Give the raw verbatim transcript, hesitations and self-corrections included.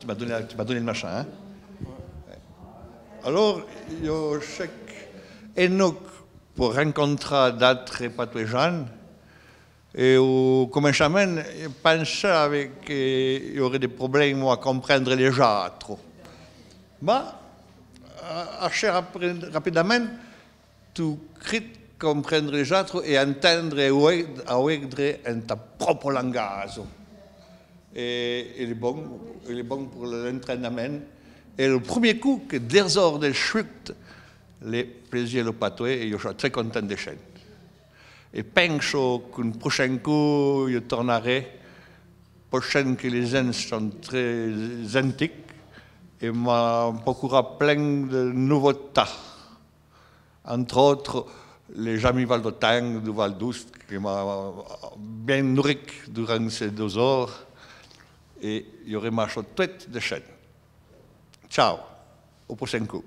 M'a donné, m'a donné le machin, hein. Alors, yo chèque, é noc, po rencontrà d'âtre patouéjan, é o comenchâmen, pensâve que y aurait des problèmes à comprendre les âtres. Ma, a-, achè rapri-, rapidamèn, tu crit comprendre les âtres é entendre é ouè-, a ouèdre en ta propre langâzo. É, é l'è bon, é l'è bon pour l'entraînement. É le premier coup que désordre chuc, l'è plaisi lo patoué é yo chò très content de chèn. É penso qu'un prochain coup yo tornaré, prochain que les gens sont très gentils é m'a procurâ plein de nouveautés. Entre autres, les amis valdotins du Val d'Oust, que m'a bien nourri durant ces deux heures, é yo remâcho tout de chèn. Ciao, au prochain coup.